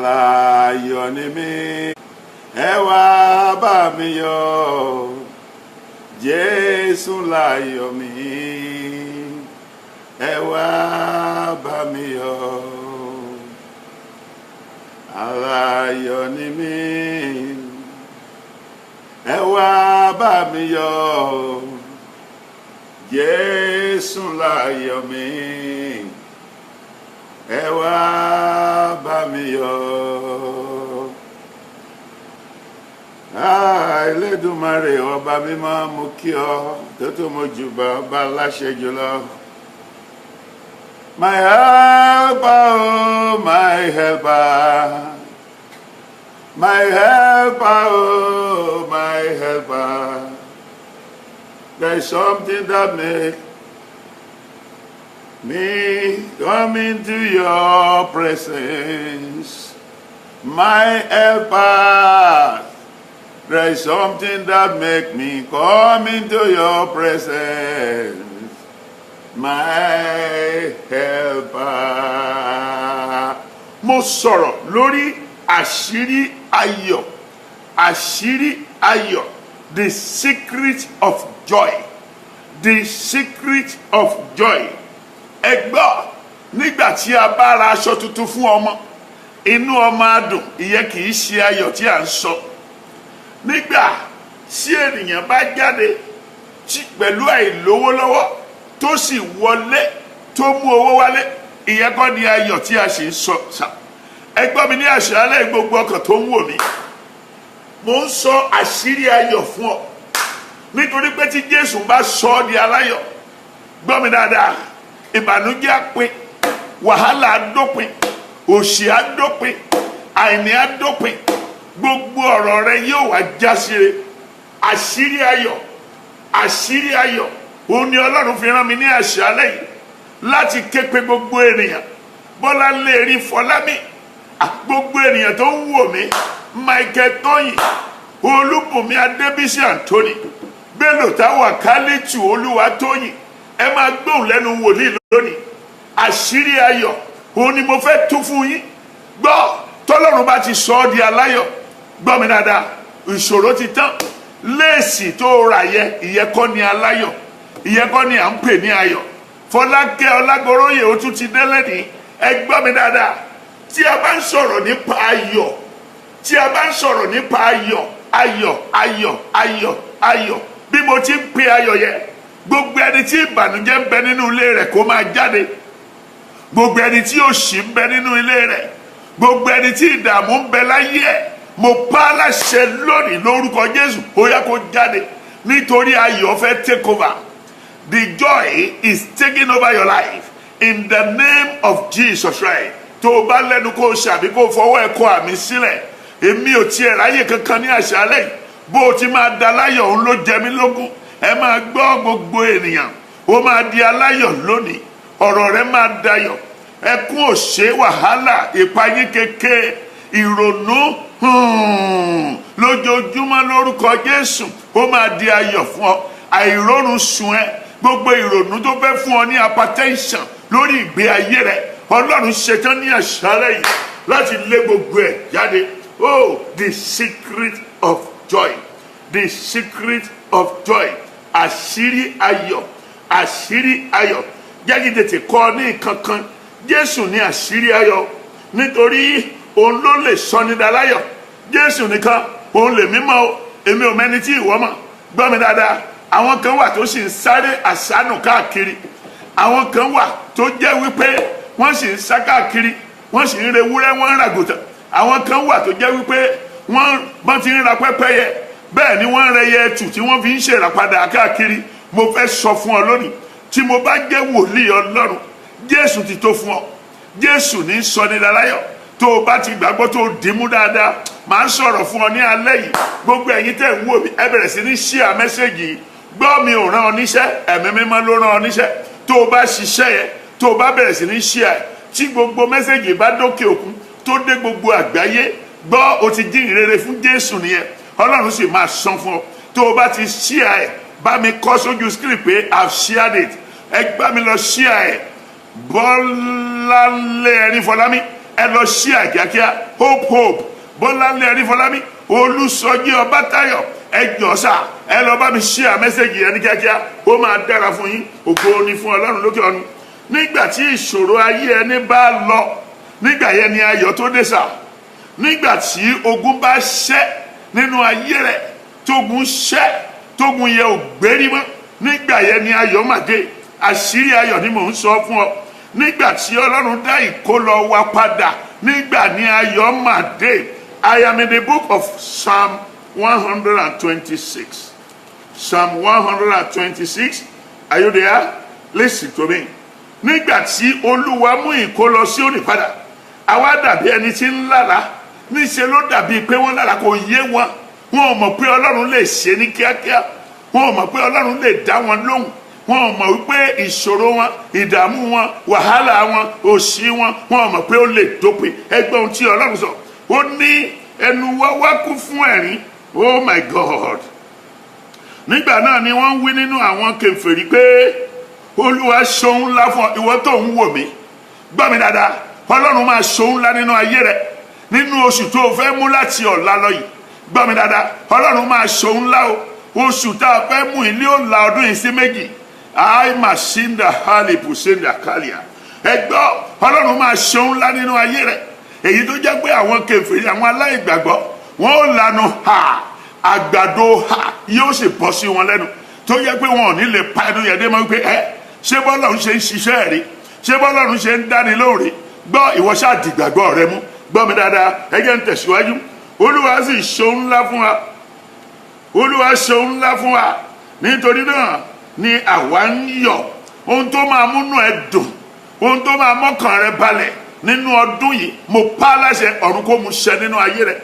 Aláyọ̀ ni mí, ẹ wá bá mi yọ̀. Jésù láyọ̀ mi, ẹ wá bá mi yọ̀. Aláyọ̀ ni mí, ẹ wá bá mi yọ̀. Jésù láyọ̀ mi, ẹ wá bá mi yọ̀. Ah, Elédùmarè ọba mímọ́, mo kí ọ tó tó, mo jùbà ọba aláṣẹ jùlọ. My helper, oh my helper, my helper, oh my helper. There is something that makes me come into your presence. My helper. There is something that make me come into your presence. My helper. Mo sọ̀rọ̀ lórí àṣírí ayọ̀, àṣírí ayọ̀, the secret of joy, the secret of joy. Ẹ gbọ́, nígbà tí a bá ra aṣọ tuntun fún ọmọ, inú ọmọ á dùn, ìyẹn kì í ṣe ayọ̀ tí à ń sọ. Nígbà tí ènìyàn bá jáde pẹ̀lú àìlówó lọ́wọ́, tó sì wọlé, tó mú owó wálé, ìyẹn kọ́ ni ayọ̀ tí a sì ń sọ sà. Ẹ gbọ́ mi ní àṣálẹ́, gbogbo ọkàn tó ń wò mí, mo ń sọ àṣírí ayọ̀ fún ọ, nítorí pé tí Jésù bá sọ ọ́ di aláyọ̀, gbọ́ mi dáadáa, ìbànújẹ́ á pin, wàhálà á dópin, òṣì á dópin, àìní á dópin, gbogbo ọ̀rọ̀ rẹ yóò wá já síre. Àṣírí ayọ̀, àṣírí ayọ̀, òun ni Ọlọ́run fi rán mi ní àṣálẹ́ yìí láti ké pe gbogbo ènìyàn. Bọ́lá lè rí Fọlámi, gbogbo ènìyàn tó ń wò mí, Michael Tóyìn, Olúbùnmi, Adébísí, Anthony Bello, Táwa Kálítù, Olúwa Tóyìn, ẹ máa gbóhùn lẹ́nu wòlíì lónìí. Àṣírí ayọ̀ òun ni mo fẹ́ tú fún yín. Gbọ́, tọ́lọ́run bá ti sọ ọ́ di aláyọ̀, gbọ́ mi dáadáa, ìṣòro ti tán. Léèsì tó rà yẹ, ìyẹn kọ́ ni aláyọ̀, ìyẹn kọ́ ni à ń pè ní ayọ̀. Fọlákẹ́ Ọlágoróyè, ó tún ti délé ní. Ẹ gbọ́ mi dáadáa, tí a bá ń sọ̀rọ̀ nípa ayọ̀, tí a bá ń sọ̀rọ̀ nípa ayọ̀, ayọ̀, ayọ̀, ayọ̀, ayọ̀, bí mo ti ń pe ayọ̀ yẹ, gbogbo ẹni tí ìbànújẹ́ ń bẹ nínú ilé rẹ̀, kó máa jáde. Gbogbo ẹni tí òṣì ń bẹ nínú ilé rẹ̀, gbogbo ẹni tí ìdààmú ń bẹ láyé ẹ̀, mo pa á láṣẹ lónìí lórúkọ Jésù, ó yá, kó jáde, nítorí ayọ̀ fẹ́ take over. The joy is taking over your life in the name of Jesus Christ. Tó o bá lẹ́nu, kó o ṣàbí, kó o fọwọ́ ẹ̀ kọ àmì sílẹ̀. Èmi ò tiẹ̀ ráyè kankan ní àṣálẹ̀ yìí. Bó o ti máa da láyọ̀, òun ló jẹ mí lógún. Ẹ máa gbọ́, gbogbo ènìyàn, ó máa di aláyọ̀ lónìí, ọ̀rọ̀ rẹ máa dayọ̀. Ẹkún òṣè, wàhálà, ìpayín kéke, ìrònú lójoojúmọ́, lórúkọ Jésù, ó máa di ayọ̀ fún ọ. Àìrórun sùn ẹ, gbogbo ìrònú tó fẹ́ fún ọ ní hypertension lórí ìgbé ayé rẹ, Ọlọ́run ṣetán ní àṣálẹ́ yìí láti lé gbogbo ẹ̀ jáde. Oh, the secret of joy, the secret of joy, àṣírí ayọ̀, àṣírí ayọ̀. Jẹ́ kí n tètè kọ́ ọ ní nǹkan kan. Jésù ní àṣírí ayọ̀, nítorí òun ló lè sọ ní daláyọ̀. Jésù nìkan òun lè mímọ́ o. Èmi ò mẹ́ni tí ìwọ mọ̀. Gbọ́ mi dáadáa, àwọn kan wà tó sì ń sáré àsánù káàkiri. Àwọn kan wà tó jẹ́ wípé wọ́n sì ń sá káàkiri, wọ́n sì ń rewúrẹ́, wọ́n ń ràgùtàn. Àwọn kan wà tó jẹ́ wípé wọ́n bọ́n ti ń ra pẹ́pẹ́yẹ, bẹ́ẹ̀ ni wọ́n ń rẹyẹ ẹtù tí wọ́n fi ń ṣèràpadà káàkiri. Mo fẹ́ sọ fún ọ lónìí, tí mo bá jẹ́ wòlíì Ọlọ́run, Jésù ti tó fún ọ. Jésù ní sọ ní daláyọ̀. Tó o bá ti gbàgbọ́, tó o dìímú dáadáa, màá sọ̀rọ̀ fún ọ ní alẹ́ yìí. Gbogbo ẹ̀yin tẹ̀ ń wò mí, ẹ bẹ̀rẹ̀ sí ní share message yìí. Gbọ́, mi ò rán ọ níṣẹ́, Ẹ̀mí Mímọ́ ló rán ọ níṣẹ́. Tó o bá ṣiṣẹ́ yẹn, tó o bá bẹ̀rẹ̀ sí ní share, tí gbogbo message bá dókè òkun, tó dé gbogbo àgbáyé, gbọ́, o ti jí ìrere fún Jésù nìyẹn, Ọlọ́run sì máa san fún ọ. Tó o bá ti share ẹ̀, bá mi kọ sójú screen pé "I have shared it". Ẹ gbá mi lọ share ẹ̀. Bọ́láńlé Ẹni Fọlámi, Ẹ lọ share kíákíá. Hope, Hope Bọ́láńlé Arífọlábí, Olùsọjí Ọbátayọ̀, ẹ jọ̀ọ́ sà, ẹ lọ bá mi share message yẹn ní kíákíá. Ó máa dára fún yín. Ògo ni fún Ọlọ́run lókè ọ̀run. Nígbà tí ìṣòro ayé ẹni bá lọ, nígbà yẹn ni ayọ̀ tó dé sà. Nígbà tí ogun bá ṣẹ́ nínú ayé rẹ̀, tógun ṣẹ́, tógun yẹ ò gbérí mọ́, nígbà yẹn ni ayọ̀ mà dé. Àṣírí ayọ̀ ni mò ń sọ fún ọ. Nígbà tí Ọlọ́run dá ìkólọ wa padà, nígbà ní ayọ̀ mà dé. I am in the book of Psalm 126. Psalm 126. Are you there? Listen to me. Nígbà tí Olúwa mú ìkólọ Síónì padà, àwa dàbí ẹni tí ń lálàá. Níṣẹ́ ló dàbí pé wọ́n lálàá, kò yé wọn. Wọn ò mọ̀ pé Ọlọ́run lè ṣe ní kíákíá. Wọn ò mọ̀ pé Ọlọ́run lè dá wọn lóhùn. Wọn ò mọ̀ wípé ìṣòro wọn, ìdààmú wọn, wàhálà wọn, òṣì wọn, wọn ò mọ̀ pé ó lè dópin. Ẹgbẹ́ ohun tí Ọlọ́run sọ, ó ní ẹnu wa wá kún fún ẹ̀rín. Oh my God! Nígbà náà ni wọ́n ń wí nínú àwọn kèfèrí pé Olúwa ṣohun ńlá fún ọ. Ìwọ tó ń wò mí, gbọ́ mi dáadáa, Ọlọ́run máa ṣohun ńlá nínú ayé rẹ nínú oṣù tó o fẹ́ mú láti ọ̀la lọ yìí. Gbọ́ mi dáadáa, Ọlọ́run máa ṣohun ńlá o. Oṣù tá a fẹ́ mú ilé ó la ọdún yìí sí méjì. Àìmàṣíndà halipusinda kálíà. Ẹ gbọ́, Ọlọ́run máa ṣohun ńlá nínú ayé rẹ, èyí tó jẹ́ pé àwọn kèfèrí, àwọn aláìgbàgbọ́, wọn ò lanu ha, àgbàdo ha yóò sì bọ́ sí wọn lẹ́nu, tó jẹ́ pé wọn ò ní lè pa ẹnu yẹn dé mọ́ wípé ẹ ṣé bọ́lọ́run ṣe ń ṣiṣẹ́ rí? Ṣé bọ́lọ́run ṣe ń dáni lóore? Gbọ́, ìwọ ṣáà dìgbàgbọ́ rẹ mú. Gbọ́ mi dáadáa, ẹ jẹ́ ń tẹ̀síwájú. Olúwa sì ṣohun ńlá fún wa. Olúwa ṣohun ńlá fún wa, nítorí náà ni àwa ń yọ̀. Ohun tó máa múnú ẹ dùn, ohun tó máa mọ́kàn rẹ balẹ̀ nínú ọdún yìí, mo pa á láṣẹ, ọ̀run kó mu ṣẹ nínú ayé rẹ.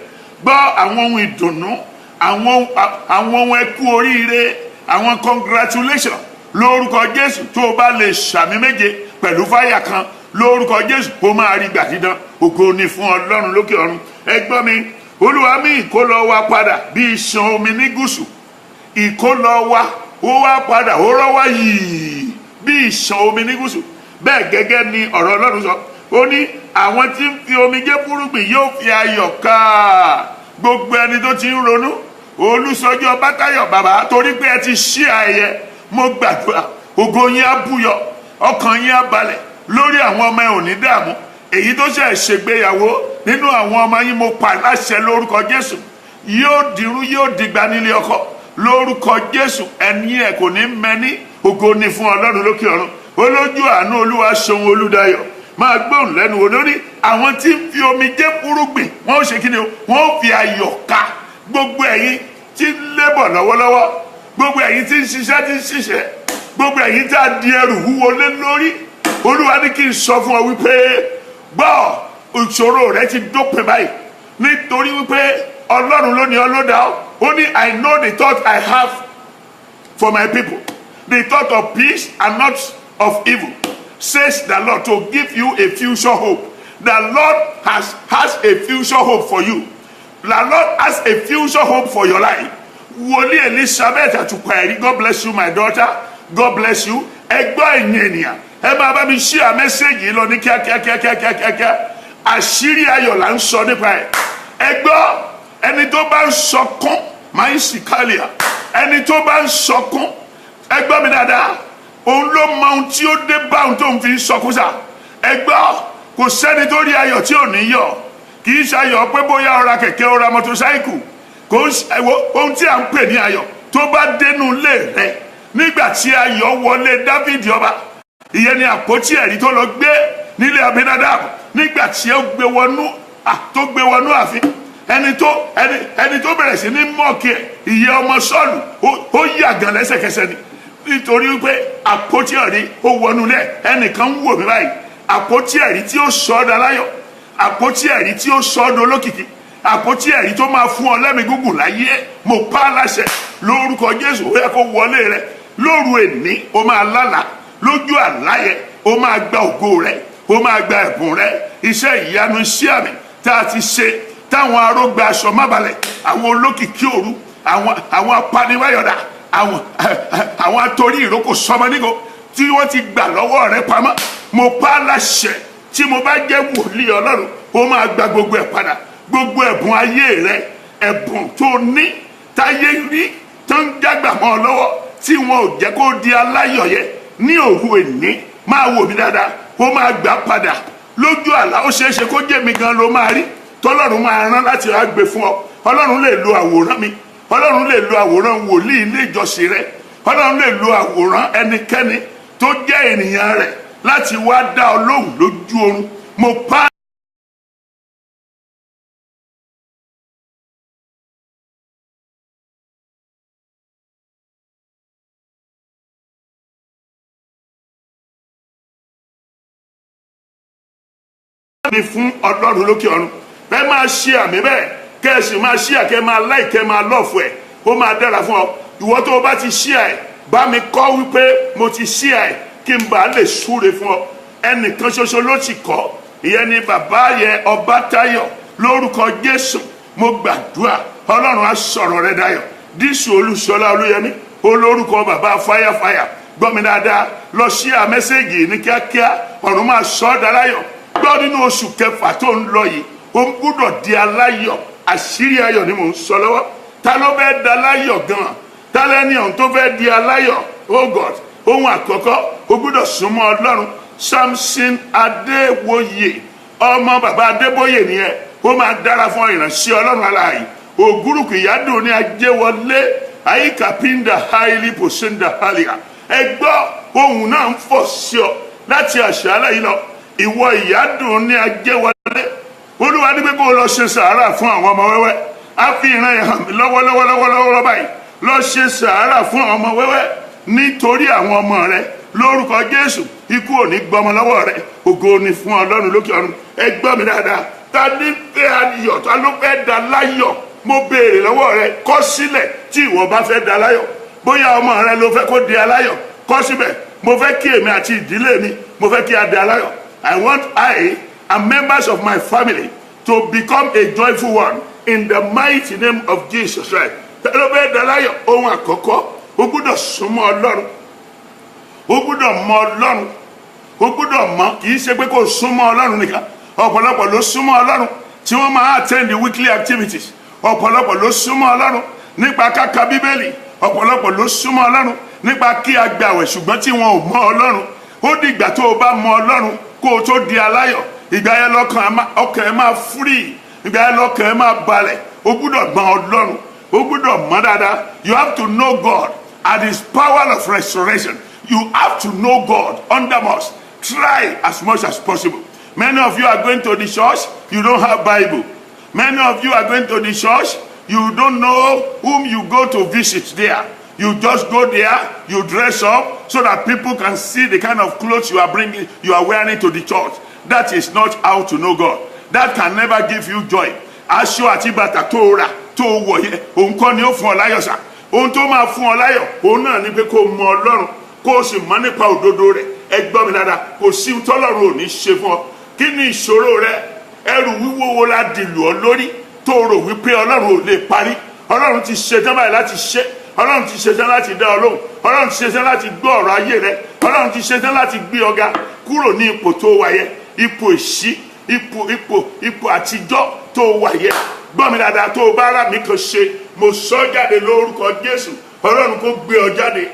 Gbọ́, àwọn ohun ìdùnnú, àwọn ohun ẹkú oríire, àwọn congratulation, lórúkọ Jésù, tó o bá lè ṣàmì méje pẹ̀lú fáyà kan, lórúkọ Jésù, ó máa rí gbà dídán. Ògo ni fún Ọlọ́run lókè ọ̀run. Ẹ gbọ́ mi, Olúwa mí ìkólọ wa padà bí ìṣàn omi ní gúúsù. Ìkólọ wa ó wá padà, ó rọ́ wá yìí bí ìṣàn omi ní gúúsù. Bẹ́ẹ̀ gẹ́gẹ́ ni ọ̀rọ̀ Ọlọ́run sọ. Ó ní àwọn tí ń fi omijé fúrúgbìn yóò fi ayọ̀ ká. Gbogbo ẹni tó ti ń ronú, Olùsọjí Ọbátayọ̀, bàbá, torí pé ẹ ti ṣí ayẹyẹ, mo gbàdúrà, ògo yín á búyọ, ọkàn yín á balẹ̀ lórí àwọn ọmọ. Ẹ ò ní dààmú. Èyí tó ṣe ṣègbéyàwó nínú àwọn ọmọ yín, mo pa láṣẹ lórúkọ Jésù, yóò dirú, yóò dìgbà nílé ọkọ lórúkọ Jésù. Ẹni ẹ kò ní mẹ́ni. Ògo ni fún Ọlọ́run lókè ọ̀run. Olójú àánú, Olúwa ṣeun. Olúdayọ̀, máa gbóhùn lẹ́nu wo lórí àwọn tí ń fi omijé fúrúgbìn, wọ́n ó ṣe kí ni o? Wọ́n ó fi ayọ̀ ká. Gbogbo ẹ̀yin tí ń lébọ̀ lọ́wọ́lọ́wọ́, gbogbo ẹ̀yin tí ń ṣiṣẹ́, tí ń ṣiṣẹ́, gbogbo ẹ̀yin tí a di ẹrù wúwo lé lórí, Olúwa ní kí n sọ fún ọ wípé, gbọ́, ìṣòro rẹ ti dópin báyìí, nítorí wípé Ọlọ́run ló ní ọ, ló dá ọ. Ó ní, "I know the thought I have for my people, the thought of peace and not of evil, says the Lord, to give you a future hope." The Lord has a future hope for you. The Lord has a future hope for your life. Wòlíì Elizabeth Àtùpà, God bless you, my daughter. God bless you. Ẹ gbọ́, ẹ̀yin ènìyàn, ẹ máa bá mi share message yìí lọ ní kíákíá kíákíá kíákíá. Àṣírí ayọ̀ là ń sọ nípa ẹ̀. Ẹ gbọ́, ẹni tó bá ń sọkún máa ń sì kálíà. Ẹni tó bá ń sọkún, ẹ gbọ́ mi dáadáa, òun ló mọ ohun tí ó dé bá ohun tó ń fi sọkún sà. Ẹ gbọ́, kò sẹ́ni tó rí ayọ̀ tí ò ní yọ̀. Kì í ṣayọ̀ pé bóyá ó ra kẹ̀kẹ́, ó ra mọ́tòsáìkù. Kò ń ohun tí à ń pè ní ayọ̀ tó bá dénú ilé rẹ. Nígbà tí ayọ̀ wọlé Dávìdì ọba, ìyẹn ni àpótí ẹ̀rí tó lọ gbé nílé Abinadab, nígbà tí ó gbé wọnú tó gbé wọnú ààfin, ẹni tó bẹ̀rẹ̀ sí ní mock ẹ̀, ìyẹn ọmọ Sọ́ọ̀lù, ó yàgàn lẹ́sẹ̀kẹsẹ̀ ni, nítorí wípé àpótí ẹ̀rí ó wọnú lẹ̀. Ẹnìkan ń wò mí báyìí, àpótí ẹ̀rí tí ó sọ ọ́ daláyọ̀, àpótí ẹ̀rí tí ó sọ ọ́ dolókìkí, àpótí ẹ̀rí tó máa fún ọ lẹ́mìí gígùn láyé, mo pa á láṣẹ lórúkọ Jésù, ó yẹ kó wọlé rẹ lóru èní. Ó máa lálàá, lójú àlá yẹn, ó máa gba ògo rẹ, ó máa gba ẹ̀bùn rẹ, iṣẹ́ ìyanu, iṣẹ́ àmì tá a ti ṣe, táwọn arógbá aṣọ má balẹ̀, àwọn olókìkí òru, àwọn apaniwáyọ̀dà, àwọn atorí ìrókò sọmọ nígo tí wọ́n ti gbà lọ́wọ́ rẹ pamọ́, mo pa á láṣẹ. Tí mo bá jẹ́ wòlíì Ọlọ́run, ó máa gba gbogbo ẹ̀ padà. Gbogbo ẹ̀bùn ayé rẹ, ẹ̀bùn tó ní táyé rí tó ń jágbà mọ́ ọ lọ́wọ́, tí wọn ò jẹ́ kó di aláyọ̀ yẹ ní òru èní, máa wò mí dáadáa, ó máa gbà padà lójú àlá. Ó ṣeé ṣe kó jẹ́ mi gan ló máa rí tọ́lọ́run máa rán láti wá gbé fún ọ. Ọlọ́run lè lo àwòrán mi, Ọlọ́run lè lo àwòrán wòlíì ilé ìjọsìn rẹ, Ọlọ́run lè lo àwòrán ẹnikẹ́ni tó jẹ́ ènìyàn rẹ̀ láti wá dá ọ lóhùn lójú oorun. Mo pa ní fún Ọlọ́run lókè ọ̀run. Ẹ máa ṣe àmì bẹ́ẹ̀, kẹ́ ẹ sì máa ṣí à, kẹ́ máa láì, kẹ́ máa lọ́ọ̀fù ẹ̀. Ó máa dára fún ọ. Ìwọ tó o bá ti ṣí à ẹ̀, bá mi kọ́ wípé mo ti ṣí à ẹ̀, kí n bá lè súre fún ọ. Ẹnìkan ṣoṣo ló ti kọ́, ìyẹn ni bàbá yẹ Ọbátáyọ̀. Lórúkọ Jésù, mo gbàdúrà, Ọlọ́run á sọ̀rọ̀ rẹ dayọ̀. Dísù Olúṣọlá Olúyẹmí olórúkọ bàbá fáyàfáyà, gbọ́ mi dáadáa, lọ ṣí à message ní kíákíá. Ọ̀run máa sọ ọ́ daláyọ̀. Gbọ́, nínú oṣù kẹfà tó ń lọ yìí, ó ń gbúdọ̀ di aláyọ̀. Àṣírí ayọ̀ ni mò ń sọ lọ́wọ́. Ta ló fẹ́ da aláyọ̀ gan-an? Ta lẹ́ni ọ̀hún tó fẹ́ di aláyọ̀? Oh God! Ohun àkọ́kọ́, ó gbúdọ̀ súnmọ́ Ọlọ́run. Samson Adéwòye, ọmọ bàbá Adébóyè nìyẹn, ó máa dára fún ìránṣẹ́ Ọlọ́run aláàyè. Ògúrùkù ìyádùn ní Ajéwọlé àyíkàpíndà haili pòṣẹ́ndà halia. Ẹ gbọ́, ohun náà ń fọ̀ sí ọ láti àṣálẹ́ yìí lọ. Ìwọ ìyádùn ní Ajéwọlé, Olúwa ní pé kó o lọ ṣe sàárà fún àwọn ọmọ wẹ́wẹ́. Á fi ìran yẹn hàn mí lọ́wọ́lọ́wọ́lọ́wọ́lọ́wọ́ báyìí. Lọ ṣe sàárà fún àwọn ọmọ wẹ́wẹ́ nítorí àwọn ọmọ rẹ. Lórúkọ Jésù, ikú ò ní gbọmọ lọ́wọ́ rẹ. Ògo ni fún Ọlọ́run lókè ọ̀run. Ẹ gbọ́ mi dáadáa, ta ní fẹ́ ayọ̀? Ta ló fẹ́ da láyọ̀? Mo béèrè lọ́wọ́ rẹ, kọ sílẹ̀ tí ìwọ bá fẹ́ da láyọ̀. Bóyá ọmọ rẹ ló fẹ́ kó di aláyọ̀, kọ síbẹ̀: mo fẹ́ kí èmi àti ìdílé mi, mo fẹ́ kí a di aláyọ̀. I want I and members of my family to become a joyful one in the mighty name of Jesus Christ. Ta ló fẹ́ da láyọ̀? Ohun àkọ́kọ́, o gbúdọ̀ súnmọ́ Ọlọ́run, o gbúdọ̀ mọ Ọlọ́run, o gbúdọ̀ mọ̀. Kì í ṣe pé kó súnmọ́ Ọlọ́run nìkan. Ọ̀pọ̀lọpọ̀ ló súnmọ́ Ọlọ́run tí wọ́n máa attend the weekly activities. Ọ̀pọ̀lọpọ̀ ló súnmọ́ Ọlọ́run nípa káka Bíbélì. Ọ̀pọ̀lọpọ̀ ló súnmọ́ Ọlọ́run nípa kí a gbàwẹ̀, ṣùgbọ́n tí wọn ò mọ Ọlọ́run. Ó dìgbà tó o bá mọ Ọlọ́run kó o tó di aláyọ̀. Ìgbà yẹn lọ́kàn ọkàn ẹ máa free, ìgbà yẹn lọ́kàn ẹ máa balẹ̀. O gbúdọ̀ gbọ́n Ọlọ́run, o gbúdọ̀ mọ̀ dáadáa. You have to know God and his power of restoration. You have to know God undermost. Try as much as possible. Many of you are going to the church, you don't have Bible. Many of you are going to the church, you don't know whom you go to visit there. You just go there, you dress up so that people can see the kind of clothes you are bringing, you are wearing to the church. That is not how to know God. That can never give you joy. Aṣọ àti bàtà tó rà tó wọ̀ yẹ, òun kọ́ ni ó fún ọ láyọ̀ sá. Ohun tó máa fún ọ láyọ̀, òun náà ni pé kó mọ Ọlọ́run, kó o sì mọ̀ nípa òdodo rẹ̀. Ẹ gbọ́ mi dáadáa, kò sí ohun tọ́lọ́run ò ní ṣe fún ọ. Kí ni ìṣòro rẹ? Ẹrù wíwó wo la dìlù ọ lórí tó rò wípé Ọlọ́run ò lè parí? Ọlọ́run ti ṣetán báyìí láti ṣe. Ọlọ́run ti ṣetán láti dá ọ lóhùn. Ọlọ́run ti ṣetán láti gbọ́ ọ̀rọ̀ ayé rẹ. Ọlọ́run ti ṣetán láti gbé ọ ga kúrò ní ipò tó wà yẹ, ipò ìṣí, ipò àtijọ́ tó wà yẹ. Gbọ́ mi dáadáa, tó o bá rà mí kan ṣe, mo sọ jáde lórúkọ Jésù, Ọlọ́run kó gbé ọ jáde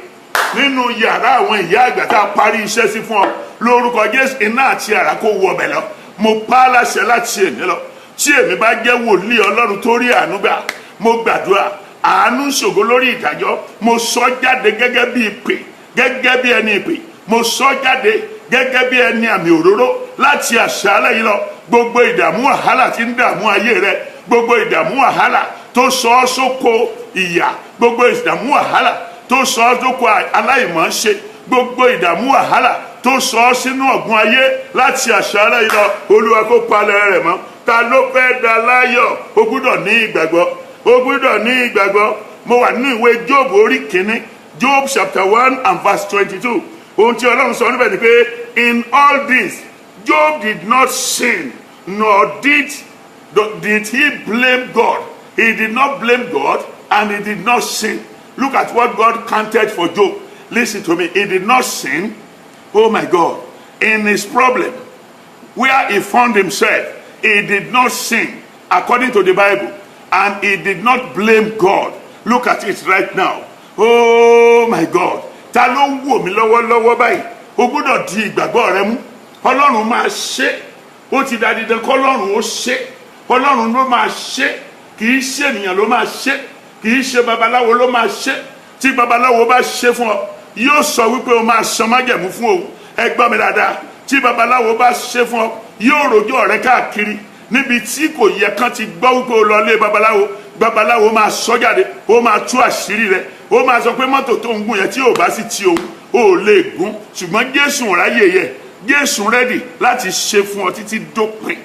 nínú yàrá àwọn ìyá àgbà tá a parí iṣẹ́ sí fún ọ. Lórúkọ Jésù, iná àti àrá kó wọ ọbẹ̀ lọ. Mo pa á láṣẹ láti èmi lọ, tí èmi bá jẹ́ wòlíì Ọlọ́run tó rí àánú gbà, mo gbàdúrà, àánú ṣògo lórí ìdájọ́. Mo sọ jáde gẹ́gẹ́ bí ìpè, gẹ́gẹ́ bí ẹni ìpè, mo sọ jáde gẹ́gẹ́ bí ẹni àmì òróró láti àṣálẹ́ yìí lọ, gbogbo ìdààmú wàhálà tí ń dààmú ayé rẹ, gbogbo ìdààmú wàhálà tó sọ ọ́ sóko ìyà, gbogbo ìdààmú wàhálà tó sọ ọ́ sóko aláìmọ̀ọ́ṣe, gbogbo ìdààmú wàhálà tó sọ ọ́ sínú ọ̀gbun ayé, láti àṣálẹ́ yìí lọ, Olúwa kó palẹ̀ rẹ̀ mọ́. Ta ló fẹ́ da láyọ̀? O gbúdọ̀ ní ìgbàgbọ́, o gbúdọ̀ ní ìgbàgbọ́. Mo wà nínú ìwé Job orí kìíní, Job chapter 1 and verse 22. Ohun tí Ọlọ́run sọ níbẹ̀ ni pé, in all this Job did not sin, nor did he blame God. He did not blame God and he did not sin. Look at what God counted for Job. Listen to me. He did not sin. Oh my God. In his problem, where he found himself, he did not sin according to the Bible, and he did not blame God. Look at it right now. Oh my God. Ta ló ń wò mí lọ́wọ́lọ́wọ́ báyìí? O gbọ́dọ̀ di ìgbàgbọ́ rẹ mú. Ọlọ́run máa ṣe. Ó ti da dídán kọ́lọ́run ó ṣe. Ọlọ́run ló máa ṣe. Kì í ṣe ènìyàn ló máa ṣe. Kì í ṣe babaláwo ló máa ṣe. Tí babaláwo bá ṣe fún ọ, yóò sọ wípé o máa san májẹ̀mú fún òun. Ẹ gbọ́ mi dáadáa. Tí babaláwo bá ṣe fún ọ, yóò rojọ́ rẹ káàkiri níbi tí kò yẹ kán ti gbọ́ wípé o lọ lé babaláwo. Babaláwo máa sọ jáde, ó máa tú àṣírí rẹ, ó máa sọ pé mọ́tò tó ń gùn yẹn, tí ò bá sì ti òun, ó lè gùn. Ṣùgbọ́n Jésù ráyè yẹ. Jésù ready láti ṣe fún ọ títí dópin.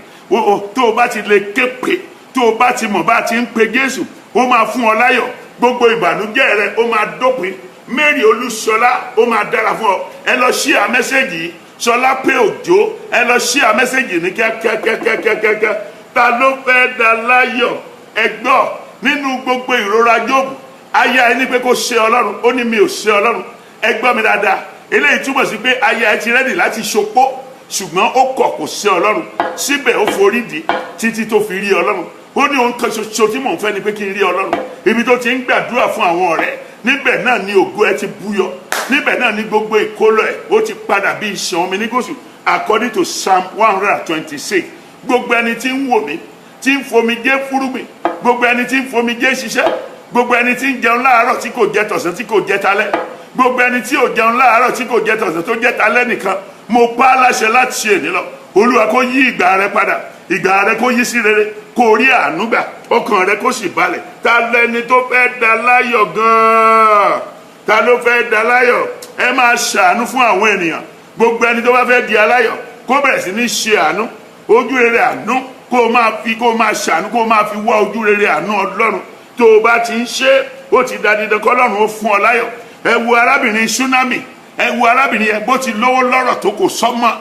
Tó o bá ti lè ké pe, tó o bá ti mọ̀ bá ti ń pe Jésù, ó máa fún ọ láyọ̀. Gbogbo ìbànújẹ́ rẹ, ó máa dópin. Mary Olúṣọlá, ó máa dára fún ọ. Ẹ lọ share message yìí. Ṣọlá pé Òjò, ẹ lọ share message ní kíákíákíákíákíá. Ta ló fẹ́ da láyọ̀? Ẹ gbọ́, nínú gbogbo ìrora Jóòbù, aya ẹni pé kó ṣe Ọlọ́run, ó ní, "Mi ò ṣe Ọlọ́run." Ẹ gbọ́ mi dáadáa, eléyìí túmọ̀ sí pé aya ẹ ti ready láti ṣopó, ṣùgbọ́n ó kọ̀, kò ṣe Ọlọ́run. Síbẹ̀, ó forí di títí tó fi rí Ọlọ́run. Ó ní, "Ohun kan ṣoṣo tí mò ń fẹ́ ni pé kí n rí Ọlọ́run." Ibi tó ti ń gbàdúrà fún àwọn ọ̀rẹ́, níbẹ̀ náà ni ògo ẹ ti búyọ, níbẹ̀ náà ni gbogbo ìkólọ ẹ̀ ó ti padà bí ìṣàn omi ní gúúsù, according to Psalm 126. Gbogbo ẹni tí ń wò mí, tí ń fomijé fúrúgbìn, gbogbo ẹni tí ń fomijé ṣiṣẹ́, gbogbo ẹni tí ń jẹun láàárọ̀ tí kò jẹ tọ̀sán, tí kò jẹ talẹ́, gbogbo ẹni tí ò jẹun láàárọ̀, tí kò jẹ tọ̀sán, tó jẹ talẹ́ nìkan, mo pa á láṣẹ láti ṣe èní lọ, Olúwa kó yí ìgbà rẹ padà, ìgbà rẹ kó yí sí rere, kó rí àánú gbà, ọkàn rẹ kó sì balẹ̀. Ta lẹni tó fẹ́ da láyọ̀ gan-an? Ta ló fẹ́ da láyọ̀? Ẹ máa ṣàánú fún àwọn ènìyàn. Gbogbo ẹni tó bá fẹ́ di aláyọ̀, kó bẹ̀rẹ̀ sí ní ṣe àánú, ojú rere àánú, kó o máa fi, kó o máa ṣàánú, kó o máa fi wá ojú rere àánú Ọlọ́run. Tó o bá ti ń ṣe, ó ti da dídán kọ́lọ́run ó fún ọ láyọ̀. Ẹ wo arábìnrin Ṣúnámì, ẹ wo arábìnrin yẹn, bó ti lówó lọ́rọ̀ tó, kò sọ́mọ́.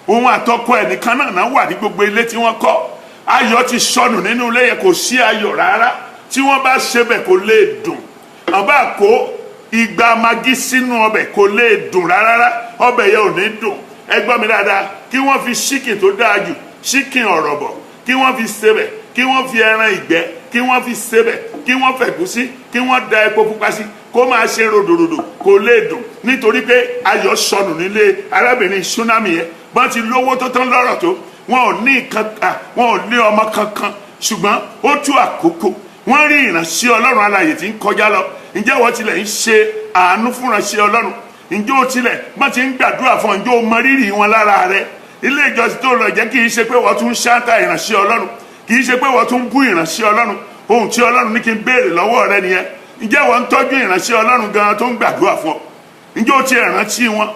Òun àtọkọ ẹ̀ nìkan náà náà wà ní gbogbo ilé tí wọ́n kọ́. Ayọ̀ ti sọnù nínú ilé yẹn, kò sí ayọ̀ rárá. Tí wọ́n bá ṣe bẹ̀, kò lè dùn. Àbá kó igba Maggi sínú ọbẹ̀, kò lè dùn rárá, ọbẹ̀ yẹn ò ní dùn. Ẹ gbọ́ mi dáadáa, kí wọ́n fi chicken tó dáa jù, chicken ọ̀rọ̀bọ̀, kí wọ́n fi ṣebẹ̀, kí wọ́n fi ẹran ìgbẹ́, kí wọ́n fi ṣebẹ̀, kí wọ́n fẹ̀gúsí, kí wọ́n da epo pupa sí, kó máa ṣe ròdòròdò, kò lè dùn, nítorí pé ayọ̀ sọnù nílé arábìnrin Ṣúnámì yẹn. Bọ́n ti lówó tó tán lọ́rọ̀ tó, wọn ò ní nǹkan, wọn ò ní ọmọ kankan. Ṣùgbọ́n ó tú àkókò, wọ́n rí ìránṣẹ́ Ọlọ́run alààyè tí ń kọjá lọ. Ǹjẹ́ wọ́n tilẹ̀ ń ṣe àánú fún ìránṣẹ́ Ọlọ́run? Ǹjẹ́ ó tilẹ̀ wọ́n ti ń gbàdúrà fún ọ? Ǹjẹ́ ó mọ rírì wọn lára rẹ? Ilé ìjọsìn tó lọ jẹ́, kì í ṣe pé wọ́n tún ń ṣáńtà ìránṣẹ́ Ọlọ́run, kì í ṣe pé wọ́n tún ń bú ìránṣẹ́ Ọlọ́run. Ohun tí Ọlọ́run ní kí n béèrè lọ́wọ́ rẹ nìyẹn. Ǹjẹ́ wọ́n ń tọ́jú ìránṣẹ́ Ọlọ́run gan-an tó ń gbàdúrà fún ọ? Ǹjẹ́ ó ti rántí wọn?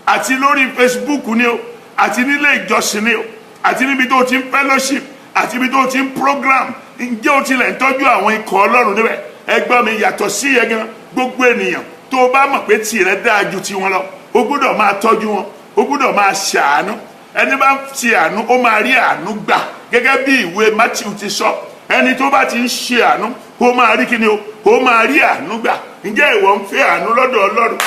Àti lórí Facebook ni o, àti nílé ìjọsìn ni o, àti níbi tó ti ń fellowship, àti ibi tó ti ń program, ǹjẹ́ o tilẹ̀ ń tọ́jú àwọn ikọ̀ Ọlọ́run níbẹ̀? Ẹgbọ́n mi, yàtọ̀ sí yẹn gan, gbogbo ènìyàn tó o bá mọ̀ pé tìrẹ dáa ju tiwọn lọ, o gbọ́dọ̀ máa tọ́jú wọn, o gbọ́dọ̀ máa ṣàánú. Ẹni bá ń ṣe àánú, ó máa rí àánú gbà, gẹ́gẹ́ bí ìwé Matthew ti sọ. Ẹni tó bá ti ń ṣe àánú, ó máa rí kíni o? Ó máa rí àánú gbà. Ǹjẹ́ ìwọ ń fẹ́ àánú lọ́dọ̀ Ọlọ́run?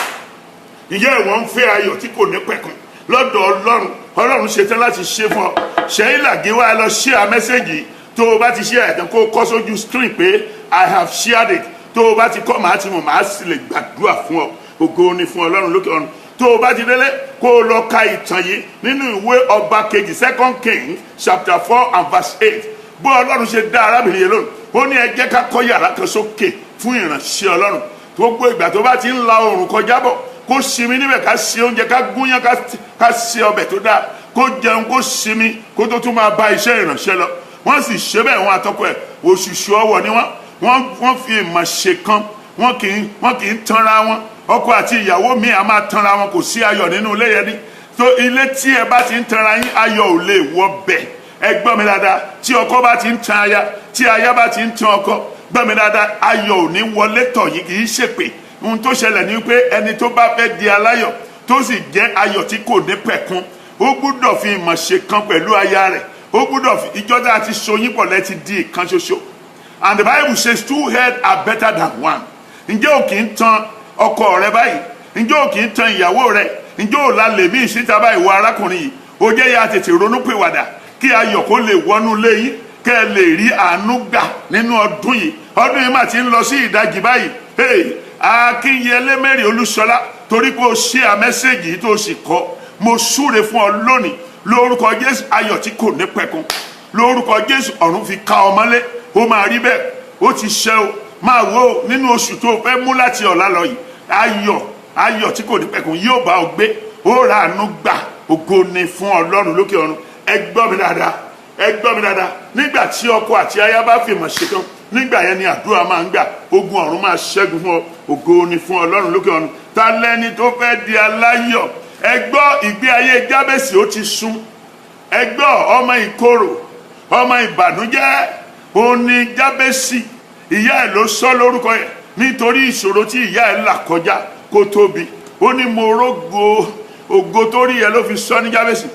Ǹjẹ́ ìwọ ń fẹ́ ayọ̀ tí kò ní pẹ̀kun lọ́dọ̀ Ọlọ́run? Ọlọ́run ṣetán láti ṣe fún ọ. Ṣẹ́yìn làgéwá, lọ share message. Tó o bá ti share ẹ̀tàn, kó o kọ́ sójú screen pé "I have shared it." Tó o bá ti kọ́, màá ti mọ̀, màá sì lè gbàdúrà fún ọ. Ògo ni fún Ọlọ́run lókè ọ̀run. Tó o bá ti délé, kó o lọ ka ìtàn yìí nínú ìwé Ọba Kejì, Second King chapter 4 and verse 8. Bó Ọlọ́run ṣe dá arábìnrin yẹn lónìí, ó ní, "Ẹ jẹ́ ká kọ́ yàrá kan sókè fún ìránṣẹ́ Ọlọ́run. Gbogbo ìgbà tó bá ti ń la oòrùn kọjá bọ̀, kó sinmi níbẹ̀, ká ṣe oúnjẹ, ká gúnyán, ká ṣe ọbẹ̀ tó dáa, kó jẹun, kó sinmi, kó tó tún máa bá iṣẹ́ ìránṣẹ́ lọ." Wọ́n sì ṣe bẹ́ẹ̀. Wọn àtọkọ ẹ̀, òṣùṣù ọwọ̀ ni wọ́n. Wọ́n fi ìmọ̀ ṣe kan. Wọ́n kì í tanra wọn. Ọkọ àti ìyàwó mi a máa tanra wọn, kò sí ayọ̀ nínú ilé yẹn ni. Tó ilé tí ẹ bá ti ń tanra yín, ayọ̀ ò lè wọ bẹ̀. Ẹ gbọ́ mi dáadáa, tí ọkọ bá ti ń tan aya, tí aya bá ti ń tan ọkọ, gbọ́ mi dáadáa, ayọ̀ ò ní wọlé tọ̀ yín. Kì í ṣèpè. Ohun tó ṣẹlẹ̀ ni pé ẹni tó bá fẹ́ di aláyọ̀, tó sì jẹ́ ayọ̀ tí kò ní pẹ̀kun, ó gbúdọ̀ fi ìmọ̀ ṣe kan pẹ̀lú aya rẹ̀. Ó gbúdọ̀ fi ìjọ tá a ti so yín pọ̀ lẹ́ ti di ìkan ṣoṣo. And the Bible says two heads are better than one. Ǹjẹ́ o kì í tan ọkọ rẹ báyìí? Ǹjẹ́ o kì í tan ìyàwó rẹ? Ǹjẹ́ o la lè mí ìsíta báyìí? Wọ arákùnrin yìí, Ó jẹ́ yá tètè ronúpìwàdà kí ayọ̀ kó lè wọnú ilé yín, kẹ́ ẹ lè rí àánú gbà nínú ọdún yìí. Ọdún yìí mà ti ń lọ sí ìdajì báyìí. Hey, Akínyẹlé Mary Olúṣọlá, torí pé o ṣe à message yìí tó o sì kọ, mo súre fún ọ lónìí lórúkọ Jésù, ayọ̀ tí kò ní pẹ̀kun lórúkọ Jésù, ọ̀run fi ká ọ mọ́lé. Ó máa rí bẹ́ẹ̀, ó ti ṣe o. Máa wo nínú oṣù tó o fẹ́ mú láti ọ̀la lọ yìí, ayọ̀, ayọ̀ tí kò ní pẹ̀kun yóò bá ọ gbé, ó ra àánú gbà. Ògo ni fún Ọlọ́run lókè ọ̀run. Ẹ gbọ́ mi dáadáa, ẹ gbọ́ mi dáadáa. Nígbà tí ọkọ àti aya bá fìmọ̀ ṣetán, nígbà yẹn ni àdúrà máa ń gbà, ogun ọ̀run máa ṣẹ́gun fún ọ. Ògo ni fún Ọlọ́run lókè ọ̀run. Ta lẹ́ni tó fẹ́ di aláyọ̀? Ẹ gbọ́, ìgbé ayé Jábèsì ó ti sún. Ẹ gbọ́, ọmọ ìkorò, ọmọ ìbànújẹ́ òun ni Jábèsì. Ìyá ẹ̀ ló sọ lórúkọ yẹn nítorí ìṣòro tí ìyá ẹ̀ là kọjá kó tóbi. Ó ní mo rógo ògo tó rí yẹn ló fi sọ ní Jábèsì,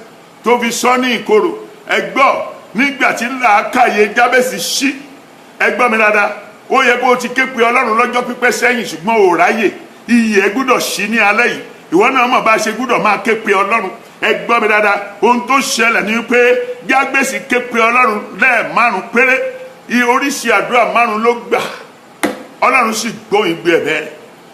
tó fi sọ ní ìkorò. Ẹ gbọ́, nígbà tí làákàyè Jábèsì ṣí, ẹ gbọ́ mi dáadáa, ó yẹ kó o ti ké pe Ọlọ́run lọ́jọ́ pípẹ́ sẹ́yìn, ṣùgbọ́n ò ráyè. Iyì ẹ gbúdọ̀ ṣí ní alẹ́ yìí. Ìwọ náà mọ̀ bá a ṣe gbúdọ̀ máa ké pe Ọlọ́run. Ẹ gbọ́ mi dáadáa, ohun tó ṣẹlẹ̀ ni pé Jábèsì ké pe Ọlọ́run lẹ́ẹ̀márùn péré. Oríṣi àdúrà 5 ló gbà, Ọlọ́run sì gbóhùn igbe ẹ̀bẹ̀,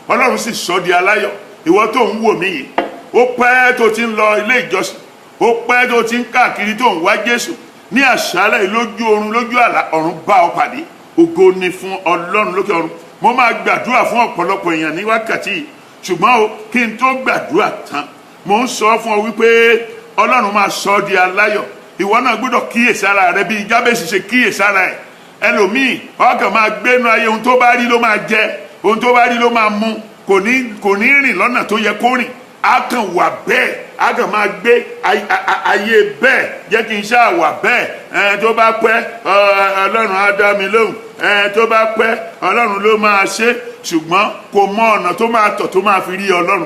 Ọlọ́run sì sọ di aláyọ̀. Ìwọ tó ń wò mí yìí, ó pẹ́ tó ti ń lọ ilé ìjọsìn, ó pẹ́ tó ti ń káàkiri tó ń wá Jésù. Ní àṣálẹ́, lójú oorun, lójú àlá, ọ̀run bá ọ pàdé. Ògo ni fún Ọlọ́run lókè ọ̀run. Mo máa gbàdúrà fún ọ̀pọ̀lọpọ̀ èèyàn ní wákàtí yìí, ṣùgbọ́n o, kí n tó gbàdúrà tán, mo ń sọ fún ọ wípé Ọlọ́run máa sọ ọ́ di aláyọ̀. Ìwọ náà gbọ́dọ̀ kíyèsára rẹ bí Jábèsì ṣe kíyèsára ẹ̀. Ẹlòmíì ọkàn máa gbénu ayé, ohun tó bá rí ló máa jẹ, ohun tó bá rí ló máa mu, kò ní rìn lọ́nà tó yẹ kó rìn. Á kàn wà bẹ́ẹ̀, á kàn máa gbé ayé bẹ́ẹ̀. Jẹ́ kí n ṣáà wà bẹ́ẹ̀, ẹ̀ tó bá pẹ́, Ọlọ́run á dá mi lóhùn, ẹ̀ tó bá pẹ́, Ọlọ́run ló máa ṣe. Ṣùgbọ́n kò mọ ọ̀nà tó máa tọ̀ tó máa fi rí Ọlọ́run.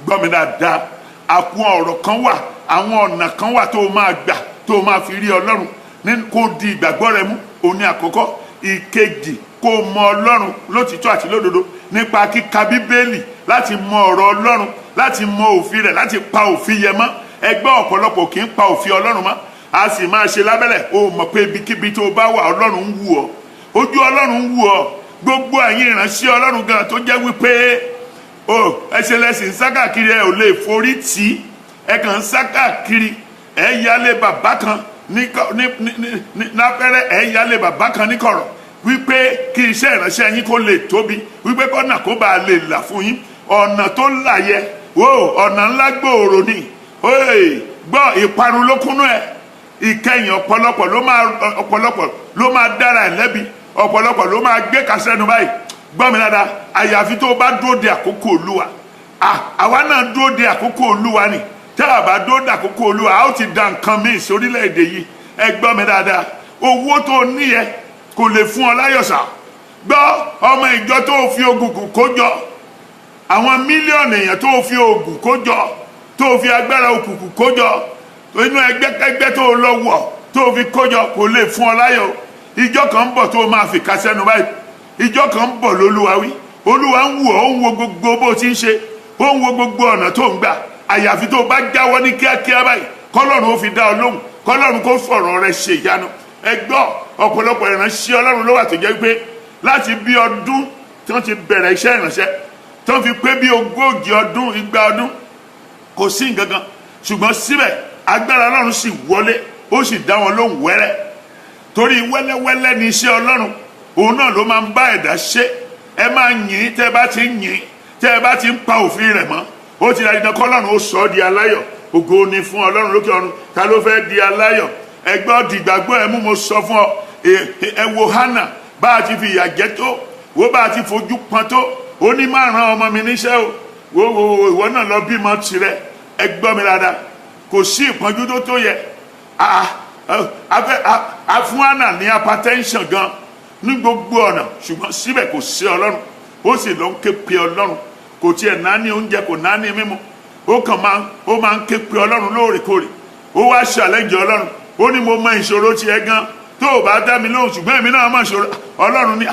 Gbọ́ mi dáadáa, àkún ọ̀rọ̀ kan wà, àwọn ọ̀nà kan wà tó máa gbà tó máa fi rí Ọlọ́run. Ní kó di ìgbàgbọ́ rẹ mú, òun ní àkọ́kọ́. Ìkejì, kó mọ Ọlọ́run lótìtọ́ àti lódodo nípa kíka Bíbélì, láti mọ ọ̀rọ̀ Ọlọ́run, láti mọ òfin rẹ̀, láti pa òfin yẹn mọ́. Ẹgbẹ́ ọ̀pọ̀lọpọ̀ kì í pa òfin Ọlọ́run mọ́, a sì máa ṣe lábẹ́lẹ̀. O mọ̀ pé ibikíbi tó bá wà, Ọlọ́run ń wù ọ́, ojú Ọlọ́run ń wù ọ́. Gbogbo ẹ̀yin ìránṣẹ́ Ọlọ́run gan tó jẹ́ wípé o ẹsẹ̀ lẹ́sìn ń sá káàkiri, ẹ ò lè forí tì í, ẹ kàn ń sá káàkiri. Ẹ yálé bàbá kan ní ní lápẹ́rẹ́, ẹ yálé bàbá kan ní kọ̀rọ̀ wípé kí iṣẹ́ ìránṣẹ́ yín kó lè tóbi, wípé kọ́nà kó bá lè là fún yín. Ọ̀nà tó là yẹ wo ọ̀nà ńlá gbòòrò ni. Gbọ́, ìparun ló kúnú ẹ̀. Ìkẹyìn, ọ̀pọ̀lọpọ̀ ló máa dára ẹ̀ lẹ́bi, ọ̀pọ̀lọpọ̀ ló máa gbé kásẹ́nu báyìí. Gbọ́ mi dáadáa, àyàfi tó o bá dúró de àkókò Olúwa. Àwa náà dúró de àkókò Olúwa ni. Tá a bá dúró de àkókò Olúwa, a ó ti da nǹkan míì sórílẹ̀-èdè yìí. Ẹ gbọ́ mi dáadáa, owó tó ní yẹ kò lè fún ọ láyọ̀sà. Gbọ́, ọmọ ìjọ tó fi ògùnkùn kó jọ, àwọn mílíọ̀nù èèyàn tó fi oògùn kó jọ, tó fi agbára òkùnkùn kó jọ, inú ẹgbẹ́kẹ́gbẹ́ tó lọ wọ̀ tó fi kó jọ, kò lè fún ọ láyọ̀. Ìjọ kan ń bọ̀ tó máa fi kásẹ́nu báyìí. Ìjọ kan ń bọ̀ lólúwa wí. Olúwa ń wò ó, ń wo gbogbo bó ti ń ṣe, ó ń wo gbogbo ọ̀nà tó ń gbà. Àyàfi tó bá jáwọ́ ní kíákíá báyìí, kọ́lọ́run ó fi dá ọ lóhùn, kọ́lọ́run kó fọ̀rọ̀ rẹ ṣe ìyanu. Ẹ gbọ́, ọ̀pọ̀lọpọ̀ ìránṣẹ́ Ọlọ́run ló wà tó jẹ́ pé láti bí ọdún tí wọ́n ti bẹ̀rẹ̀ iṣẹ́ ìránṣẹ́, tí wọ́n fi pé bí 40 ọdún, 200 ọdún, kò sí nǹkan kan, ṣùgbọ́n síbẹ̀ agbára Ọlọ́run sì wọlé, ó sì dá wọn lóhùn wẹ́rẹ́, torí wẹ́lẹ́wẹ́lẹ́ ni iṣẹ́ Ọlọ́run. Òun náà ló máa ń bá ẹ̀dá ṣe. Ẹ máa yìn. Tẹ́ ẹ bá ti ń yìn, tẹ́ ẹ bá ti ń pa òfin rẹ̀ mọ́, ó ti dájú kọ́ Ọlọ́run ó sọ ọ́ di aláyọ̀. Ògo ni fún Ọlọ́run lókè ọ̀run. Ta ló fẹ́ di aláyọ̀? Ẹgbẹ́ dìgbàgbọ́ ẹ mú. Mo sọ fún ọ, ẹ wo Hannah, bá a ti fi ìyà jẹ tó, wo bá a ti fojú pọn tó, ó ní má ràn ọmọ mi níṣẹ́ o. Wo wo wo, ìwọ náà lọ bímọ tirẹ̀. Ẹ gbọ́ mi dáadáa, kò sí ìpọ́njú tó tó yẹ. A fún Hannah ní hypertension gan ní gbogbo ọ̀nà, ṣùgbọ́n síbẹ̀ kò sí Ọlọ́run, ó sì lọ ń ké pe Ọlọ́run. Kò tiẹ̀ náání oúnjẹ, kò náání mímu, ó kàn máa ó máa ń ké pe Ọlọ́run lóòrèkóòrè. Ó wá ṣàlẹ́jì Ọlọ́run, ó ní mo mọ ìṣòro tiẹ̀ gan tó o bá dá mi lóhùn, ṣùgbọ́n èmi náà mọ ìṣòro. Ọlọ́run ní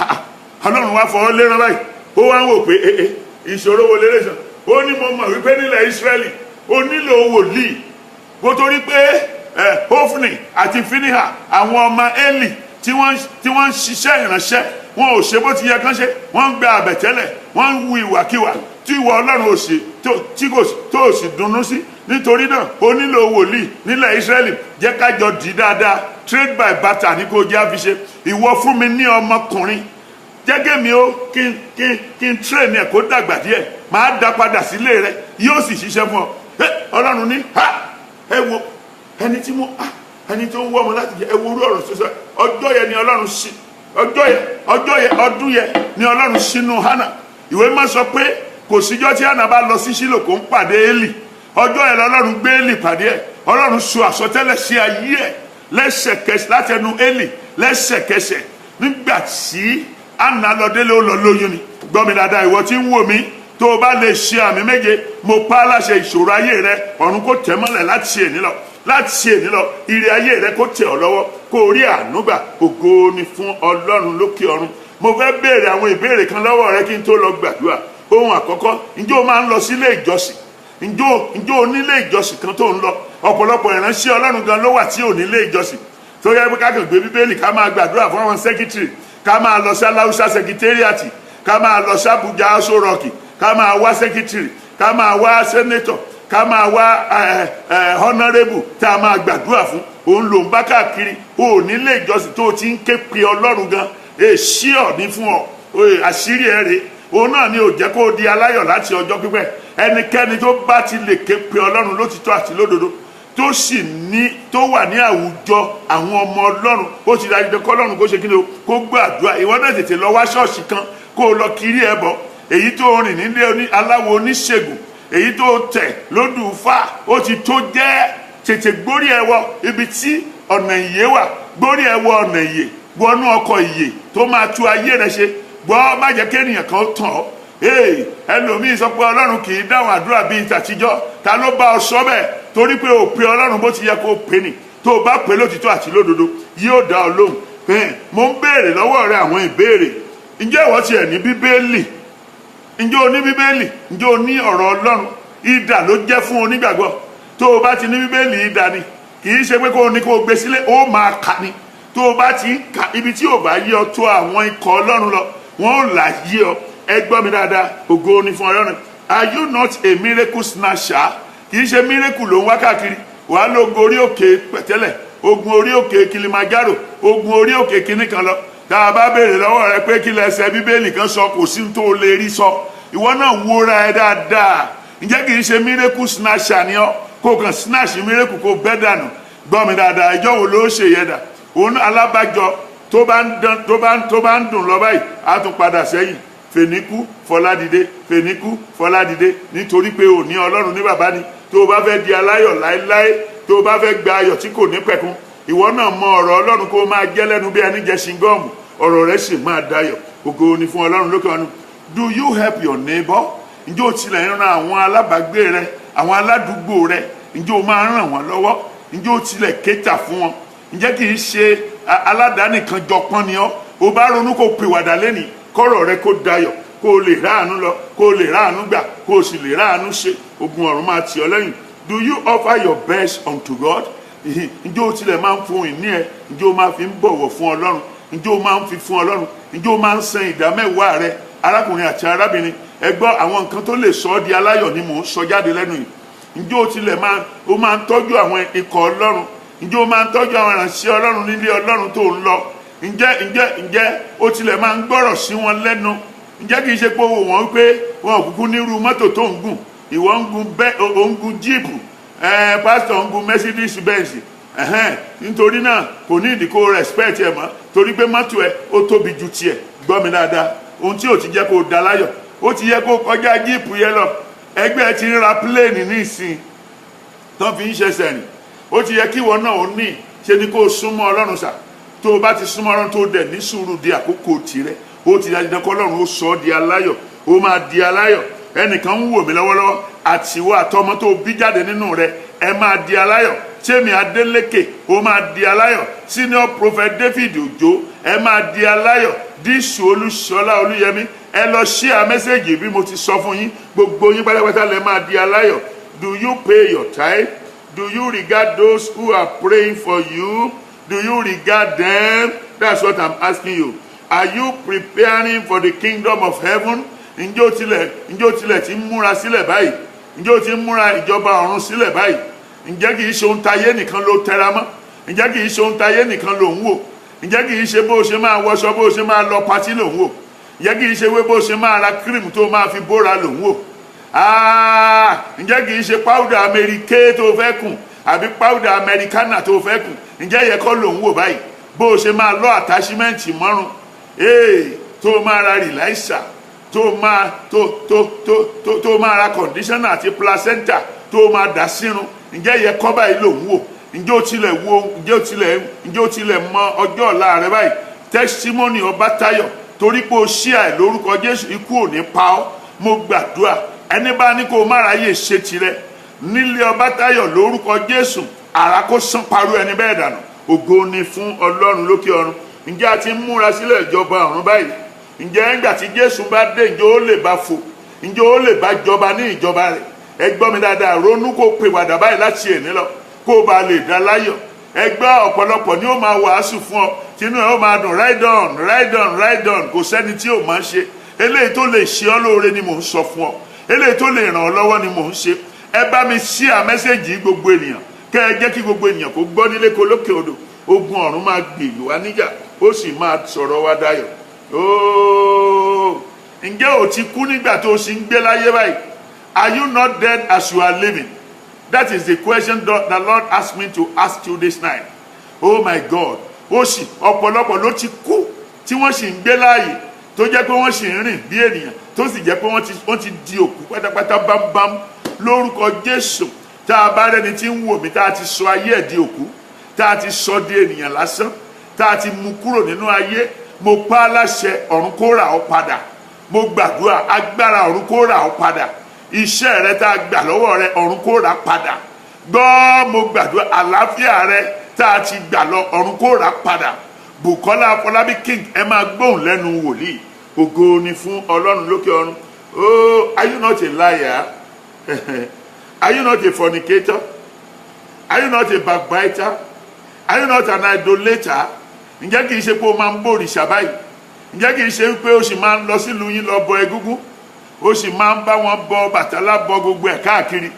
Ọlọ́run wá fọwọ́ lérán báyìí, ó wá ń wò pé ee, ìṣòro wo lérè sàn? Ó ní mo mọ̀ wípé nílẹ̀ Ísírẹ́lì ó nílò wòlíì. Kó torí pé Hófúnì àti Fíníhà, àwọn ọmọ Élì tí wọ́n ń ṣiṣẹ́ ìránṣẹ́, wọn ò ṣe bó ti yẹ kán ṣe. Wọ́n ń gba àbẹ̀tẹ́lẹ̀, wọ́n ń wu ìwàkiwà tí ìwọ Ọlọ́run ò sì tó ò sì dunnú sí. Nítorí náà ó nílò wòlíì nílẹ̀ Ísírẹ́lì. Jẹ́ ká jọ dì í dáadáa. Trade by barter ní kò jẹ́ àfiṣe. Ìwọ fún mi ní ọmọkùnrin, jẹ́gẹ́ mi ó kí n train ẹ̀ kó dàgbà díẹ̀, máa dá padà sílé rẹ, yóò sì ṣiṣẹ́ fún ọ. Ọlọ́run ní ha, ẹ wo ẹni tí mo ẹni tó ń wọ́ ọmọ láti jẹ, ẹ wo orú ọ̀rọ̀ sísọ. Ọjọ́ yẹn ni Ọlọ́run sí, ọjọ́ yẹn, ọjọ́ yẹn, ọdún yẹn ni Ọlọ́run sínú Hánà. Ìwé máa sọ pé kò síjọ́ tí Hánà bá lọ sí Ṣílò kó ń pàdé Élì. Ọjọ́ yẹn lọ́lọ́run gbé Élì pàdé ẹ̀. Ọlọ́run sọ àsọtẹ́lẹ̀ sí ayé ẹ̀ lẹ́sẹ̀kẹsẹ̀ látẹnu Élì lẹ́sẹ̀kẹsẹ̀. Nígbà tí Hánà lọ délé, ó lọ lóyún ni. Gbọ́ mi dáadáa, ìwọ tí ń wò mí, tó o bá lè ṣe àmì méje, mo pa á láṣẹ, ìṣòro ayé rẹ, ọ̀run kò tẹ̀ mọ́lẹ̀ láti ṣe èní lọ. Láti ṣe èní lọ, ire ayé rẹ kó tẹ̀ ọ́ lọ́wọ́, kó o rí àánú gbà. Ògo ni fún Ọlọ́run lókè ọ̀run. Mo fẹ́ béèrè àwọn ìbéèrè kan lọ́wọ́ rẹ kí n tó lọ gbàdúrà. Ohun àkọ́kọ́, ǹjẹ́ o máa ń lọ sílé ìjọsìn? Ǹjẹ́ o nílé ìjọsìn kan tó ń lọ? Ọ̀pọ̀lọpọ̀ ìránṣẹ́ Ọlọ́run gan ló wà tí ò nílé ìjọsìn, tó yẹ pé ká kàn gbé Bíbélì, ká máa gbàdúrà fún àwọn sẹ́kítírì, ká máa lọ sí aláwùsá sẹkítẹ́rìàtì, ká máa lọ sí Abuja Aso Rock, ká máa wá sẹ́kítírì, ká máa wá sẹ́nẹ́tọ̀, ká máa wá honorable tá a máa gbàdúrà fún. Òun ló ń bá káàkiri. O ò nílé ìjọsìn tó o ti ń ké pe Ọlọ́run gan. Èsì ọ̀ ní fún ọ, àṣírí ẹ̀ rèé. Òun náà ni ò jẹ́ kó o di aláyọ̀ láti ọjọ́ pípẹ́. Ẹnikẹ́ni tó bá ti lè ké pe Ọlọ́run lótìtọ́ àti lódodo, tó sì ní tó wà ní àwùjọ àwọn ọmọ Ọlọ́run, ó ti dájú pé kọ́lọ́run kó ṣe kí ni o, kó gbàdúrà. Ìwọ náà tètè lọ wá ṣọ́ọ̀ṣì kan kó o lọ kiri ẹ bọ̀. Èyí tó rìn nílé aláwo oníṣègùn, èyí tó tẹ̀ lódù fà, ó ti tó jẹ́. Tètè gbórí ẹ wọ ibi tí ọ̀nà ìyè wà. Gbórí ẹ wọ ọ̀nà ìyè, wọnú ọkọ̀ ìyè tó máa tú ayé rẹ ṣe. Gbọ́, má jẹ́ kéèyàn kan tàn ọ́. Ẹlòmíì sọ pé Ọlọ́run kì í dáhùn àdúrà bíi tàtijọ́. Ta ló bá ọ sọ bẹ́ẹ̀? Torí pé o pe Ọlọ́run bó ti yẹ kó o pe ni. Tó o bá pe lótìtọ́ àti lódodo, yóò dá ọ lóhùn. Mo ń béèrè lọ́wọ́ rẹ àwọn ìbéèrè. Ǹjẹ́ ìwọ tiẹ̀ ní Bíbélì? Ǹjẹ́ o ní Bíbélì? Ǹjẹ́ o ní ọ̀rọ̀ Ọlọ́run? Idà ló jẹ́ fún onígbàgbọ́. Tó o bá ti ní Bíbélì, idà ni. Kì í ṣe pé kó o ní kó o gbé sílé, ó máa kà ni. Tó o bá ti ń ka, ibi tí ò bá yé ọ, tó àwọn ikọ̀ Ọlọ́run lọ, wọn ò là yé ọ. Ẹ gbọ́ mi dáadáa, ògo ni fún Ọlọ́run. Are you not a miracle snatcher? Kì í ṣe miracle ló ń wá káàkiri. Wàá lọ ogun orí òkè pẹ̀tẹ́lẹ̀, ogun orí òkè Kilimanjaro, ogun orí òkè kinní kan lọ. Tá a bá béèrè lọ́wọ́ rẹ pé kí lẹsẹ̀ Bíbélì kan sọ, kò sí tó lè rí sọ. Ìwọ náà wúra ẹ dáadáa. Ǹjẹ́ kì í ṣe miracle snatcher ni ọ́? Kó kàn snatch miracle kó bẹ́ dànù. Gbọ́ mi dáadáa, ìjọ wo ló ṣe yẹn dà? Òun alábàjọ tó bá ń dán, tó bá ń dùn lọ báyìí, á tún padà sẹ́yìn. Fèníkú fọládìde, fèníkú fọládìde, nítorí pé ò ní Ọlọ́run ní bàbá ni. Tó o bá fẹ́ di aláyọ̀ láéláé, tó o bá fẹ́ gba ayọ̀ tí kò ní pẹ̀kun, ìwọ náà mọ ọ̀rọ̀ Ọlọ́run kó o máa jẹ́ lẹ́nu bí ẹni jẹ ṣingọ́ọ̀mù, ọ̀rọ̀ rẹ̀ sì máa dayọ̀. Ògo ni fún Ọlọ́run lókè ọ̀run. Do you help your neighbor? Ǹjẹ́ o tilẹ̀ ń ran àwọn alábàágbé rẹ, àwọn aládùúgbò rẹ, ǹjẹ́ o máa ń ràn wọ́n lọ́wọ́? Ǹjẹ́ o tilẹ̀ kéta fún wọn? Ǹjẹ́ kì í ṣe aládàáni kan jọpọ́n ni ọ́? O bá ronú kó pìwàdà lẹ́nìí, kọ́rọ̀ rẹ kó dayọ̀, kó o lè ráàánú lọ, kó o lè ráàánú gbà, kó o sì lè ráàánú ṣe. Ogun ọ̀run máa tì ọ́ lẹ́yìn. Do you offer your best unto God? Ǹjẹ́ o tilẹ̀ máa ń fún ìní ẹ? Ǹjẹ́ o máa fi ń bọ̀wọ̀ fún Ọlọ́run? Ǹjẹ́ o máa ń fi fún Ọlọ́run? Ǹjẹ́ o máa ń san ìdá mẹ́wàá rẹ? Arákùnrin àti arábìnrin, ẹ gbọ́, àwọn nǹkan tó lè sọ ọ́ di aláyọ̀ ni mò ń sọ jáde lẹ́nu yìí. Ǹjẹ́ o tilẹ̀ máa o máa ń tọ́jú àwọn ikọ̀ Ọlọ́run? Ǹjẹ́ o máa ń tọ́jú àwọn ìránṣẹ́ Ọlọ́run nílé Ọlọ́run tó ń lọ? Ǹjẹ́ o tilẹ̀ máa ń gbọ́rọ̀ sí wọn lẹ́nu? Ǹjẹ́ kì í ṣe pé owó wọn pé wọn ò kúkú nírú mọ́tò tó ń gùn? Ìwọ ń gun bẹ́, ò ń gun jíìpù, pásítọ̀ ń gun Mercedes Benz. Nítorí náà kò ní ìdí kó respect ẹ mọ́, torí pé mọ́tò ẹ ó tóbi ju tiẹ̀. Gbọ́ mi dáadáa, ohun tí ò ti jẹ́ kó o da láyọ̀, ó ti yẹ kó o kọjá jíìpù yẹn lọ. Ẹgbẹ́ ẹ ti ń ra pléènì ní ìsìn tó fi ń ṣẹ̀ṣẹ̀ rìn. Ó ti yẹ kí ìwọ náà ó ní ṣe ni kó o súnmọ́ Ọlọ́run sà. Tó o bá ti súnmọ́ Ọlọ́run, tó o dẹ̀ ní sùúrù di àkókò tirẹ̀, ó ti dájú kọ́ Ọlọ́run ó sọ ọ́ di aláyọ̀, ó máa di aláyọ̀. Ẹnìkan ń wò mí lọ́wọ́lọ́wọ́, àtiwọ́ àtọmọ tó bí jáde nínú rẹ, ẹ máa di aláyọ̀. Tèmi Adélékè, ó máa di aláyọ̀. Senior Prophet David Òjó, ẹ máa di aláyọ̀. Díṣù Olúṣọlá Olúyẹmí, ẹ lọ share message bí mo ti sọ fún yín. Gbogbo yín pátápátá lẹ máa di aláyọ̀. Do you pay your tithe? Do Do you regard those who are praying for you? Do you regard them? That's what I'm asking you. Are you preparing for the kingdom of heaven? Ǹjẹ́ o tilẹ̀ ti ń múra sílẹ̀ báyìí? Ǹjẹ́ o ti ń múra ìjọba ọ̀run sílẹ̀ báyìí? Ǹjẹ́ kìí ṣe ohun tayé nìkan ló tẹra mọ́? Ǹjẹ́ kìí ṣe ohun tayé nìkan ló ń wò? Ǹjẹ́ kìí ṣe bó o ṣe máa wọṣọ, bó o ṣe máa lọ party ló ń wò? Ǹjẹ́ kìí ṣe wé bó o ṣe máa ra cream tó máa fi bóra ló ń wò? Ah, ǹjẹ́ kìí ṣe powder Amẹ́ríkè tó fẹ́ kùn àbí powder Americana tó fẹ́ kùn? Ǹjẹ́ yẹ kọ́ ló ń wò báyìí? Bó o ṣe máa lọ attachment mọ́rùn ee, tó máa ra relaxer, tó máa tó tó tó tó tó máa ra conditioner àti placenta tó máa dà sírun, ǹjẹ́ yẹ kọ́ báyìí ló ń wò? Ǹjẹ́ o tilẹ̀ mọ ọjọ́ ọ̀la rẹ báyìí? Testimony Ọbátáyọ̀, torí pé o ṣí àì lórúkọ Jésù, ikú ò ní pa ọ́. Mo gbàdúrà, ẹni bá ní kó o má ráyè ṣe tirẹ̀ nílé Ọbátáyọ̀, lórúkọ Jésù, àrà kó sán parú ẹni bẹ́ẹ̀ dànù. Ògo ni fún Ọlọ́run lókè ọ̀run. Ǹjẹ́ a ti ń múra sílẹ̀ ìjọba ọ̀run báyìí? Ǹjẹ́ ńgbà tí Jésù bá dé, ǹjẹ́ ó lè bá fò? Ǹjẹ́ ó lè bá jọba ní ìjọba rẹ̀? Ẹ gbọ́ mi dáadáa, ronú kó pèwàdà báyìí láti èní lọ, kó o bá lè dá láyọ̀. Ẹ gbọ́, ọ̀pọ̀lọpọ̀ ni ó máa wàásù fún ọ, tinú ẹ ó máa dùn, "Ride on, ride on, ride on." Kò sẹ́ni tí ò máa ń ṣe. Eléyìí tó lè ṣe ọ́ lóore ni mò ń sọ fún ọ, eléyìí tó lè ràn ọ́ lọ́wọ́ ni mò ń ṣe. Ẹ bá mi share message gbogbo ènìyàn, kẹ́ ẹ jẹ́ kí gbogbo ènìyàn kó gbọ́ nílé kó lókè odò. Ogun ọ̀run máa gbèlú wa níjà, ó sì máa sọ̀rọ̀ wa dayọ̀. Ooo, ǹjẹ́ o ti kú nígbà tó o sì ń gbé láyé báyìí? Are you not dead as you are living? That is the question that the Lord asked me to ask you this night. Oh my God. Ó sì ọ̀pọ̀lọpọ̀ ló ti kú tí wọ́n sì ń gbé láàyè, tó jẹ́ pé wọ́n sì ń rìn bí ènìyàn, tó sì jẹ́ pé wọ́n ti di òkú pátápátá bámbám. Lórúkọ Jésù, tá a bá rẹ́ni tí ń wò mí, tá a ti sọ ayé ẹ̀ di òkú, tá a ti sọ di ènìyàn lásán, tá a ti mú kúrò nínú ayé, mo pa á láṣẹ, ọ̀run kó rà ọ́ padà. Mo gbàdúrà, agbára ọ̀run kó rà ọ́ padà. Iṣẹ́ rẹ tá a gbà lọ́wọ́ rẹ, ọ̀run kó rà padà. Gbọ́, mo gbàdúrà, àlàáfíà rẹ tá a ti gbà lọ, ọ̀run kó rà padà. Bùkọ́lá Afọlábí King, ẹ máa gbóhùn lẹ́nu wòlíì. Ògo ni fún Ọlọ́run lókè ọ̀run. Oh, are you not a liar? Are you not a fornicator? Are you not a backbiter? Are you not an idolater? Ǹjẹ́ kìí ṣe pé o máa ń bòrìṣà báyìí? Ǹjẹ́ kìí ṣe pé o sì máa ń lọ sílùú yín lọ bọ egúngún, o sì máa ń bá wọn bọ Bàtálá, bọ gbogbo ẹ̀ káàkiri?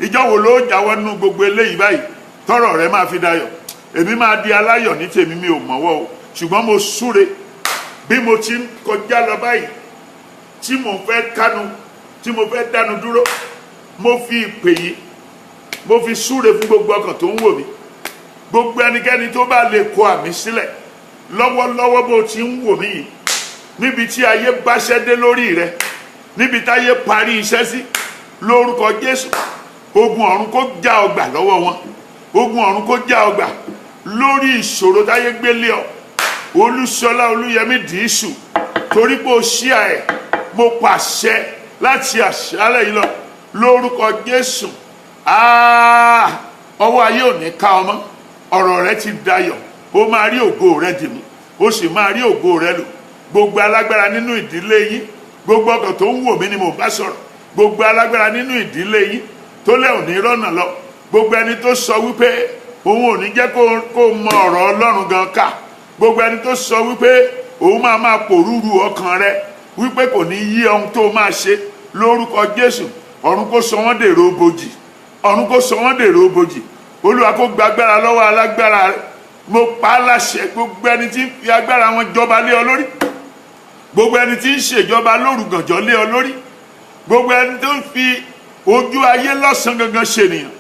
Ìjọ wo ló jáwọ́ nínú gbogbo eléyìí báyìí tọ́rọ̀ rẹ máa fi dayọ̀? Èmi máa di aláyọ̀ ní tèmi, mi ò mọ̀wọ́ o, ṣùgbọ́n mo súre bí mo ti ń kọjá lọ báyìí, tí mo fẹ́ kánu, tí mo fẹ́ dánu dúró, mo fi ìpè yìí, mo fi súre fún gbogbo ọkàn tó ń wò mí, gbogbo ẹnikẹ́ni tó bá lè kọ àmì sílẹ̀ lọ́wọ́lọ́wọ́. Bó ti ń wò mí yìí, níbi tí ayé báṣẹ́ dé lórí rẹ, níbi táyé parí iṣẹ́ sí, lórúkọ Jésù, ogun ọ̀run kó já ọgbà lọ́wọ́ wọn. Ogun ọ̀run kó já ọgbà lórí ìṣòro táyé gbélé ọ. Olúṣọlá Olúyẹmí Dìísù, torí pé o ṣíà ẹ, mo pàṣẹ láti àṣálẹ́ yìí lọ, lórúkọ Jésù, ọwọ́ ayé ò ní ká ọmọ. Ọ̀rọ̀ rẹ ti dayọ̀. Ó máa rí ògo rẹ dìmú, ó sì máa rí ògo rẹ lò. Gbogbo alágbára nínú ìdílé yín, gbogbo ọkàn tó ń wò mí ni mò ń bá sọ̀rọ̀, gbogbo alágbára nínú ìdílé yín tó lẹ́ òní rọ́nà lọ, gbogbo ẹni tó sọ wípé òun ò ní jẹ́ kó mọ ọ̀rọ̀ Ọlọ́run gan ká, gbogbo ẹni tó sọ wípé òun máa máa pòrúurú ọkàn rẹ, wípé kò ní yí ohun tó máa ṣe, lórúkọ Jésù, ọ̀run kó sọ wọ́n dèrò bojì. Ọ̀run kó sọ wọ́n dèrò bojì. Olúwa kó gbàgbára lọ́wọ́ alágbára rẹ. Mo pa á láṣẹ, gbogbo ẹni tí ń fi agbára wọn jọba lé ọ lórí, gbogbo ẹni tí ń ṣèjọba lóru gànjọ́ lé ọ lórí, gbogbo ẹni tó ń fi ojú ayé lọ́sàn gangan ṣènìyàn,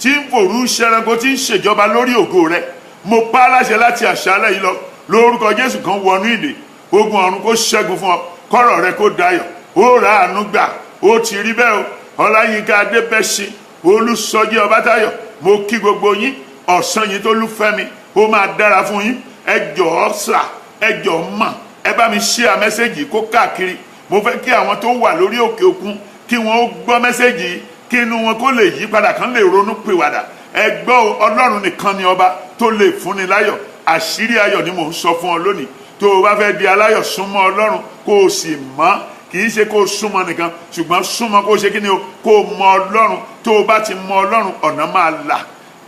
tí ń fòrú ṣẹranko, tí ń ṣèjọba lórí ògo rẹ, mo pa á láṣẹ láti àṣálẹ́ yìí lọ, lórúkọ Jésù, kan wọnú ìdè. Ogun ọ̀run kó ṣẹ́gun fún ọ, kọ́rọ̀ rẹ kó dayọ̀. Ó rà àánú gbà, ó ti rí bẹ́ẹ̀ o. Ọláyínká Adébẹ́sí, Olùsọjí Ọbátáyọ̀, mo kí gbogbo yín. Ọ̀sán yìí tó lúfẹ́mi, ó máa dára fún yín. Ẹ jọ̀ọ́ sà, ẹ jọ̀ọ́ mà, ẹ bá mi share message kó káàkiri. Mo fẹ́ kí àwọn tó wà lórí òkè òkun kí wọ́n ó gbọ́ message yìí, kí inú wọn kó lè yí padà, kán lè ronú pìwàdà. Ẹ gbọ́ o, Ọlọ́run nìkan ni ọba tó lè fúnni láyọ̀. Àṣírí ayọ̀ ni mò ń sọ fún ọ lónìí. Tó o bá fẹ́ di aláyọ̀, súnmọ́ Ọlọ́run kó o sì mọ̀. Kì í ṣe kó o súnmọ́ nìkan, ṣùgbọ́n súnmọ́ kó o ṣe kí ni o, kó o mọ Ọlọ́run. Tó o bá ti mọ Ọlọ́run, ọ̀nà máa là.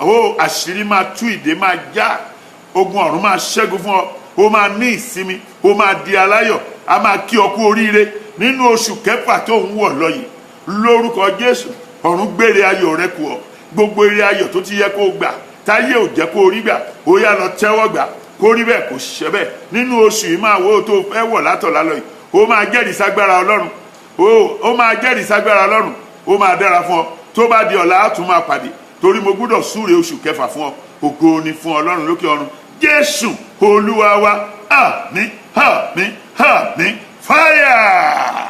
Ó àṣírí máa tú, ìdè máa já, ogun ọ̀run máa ṣẹ́gun fún ọ. Ó máa ní ìsinmi, ó máa di aláyọ̀, a máa kí ọ kú oríire nínú oṣù kẹfà tó ń wọ̀ lọ yìí. Lórúkọ Jésù, ọ̀run gbére ayọ̀ rẹ kù ọ. Gbogbo eré ayọ̀ tó ti yẹ kó gbà táyé ò jẹ́ kó rí gbà, ó yá, lọ tẹ́wọ́ gbà. Kó rí bẹ́ẹ̀, kó ṣe bẹ́ẹ̀. Nínú oṣù yìí, máa wo tó fẹ́ wọ̀ látọ̀lá lọ yìí, ó máa jẹ́rìí ságbára Ọlọ́run. Ó máa jẹ́rìí ságbára Ọlọ́run. Ó máa dára fún ọ. Tó bá di ọ̀la, á tún máa pàdé, torí mo gbúdọ̀ súre oṣù kẹfà fún ọ. Ògo ni fún Ọlọ́run lókè ọ̀run. Jésù Olúwa wa. Àmín, àmín, àmín. Fire.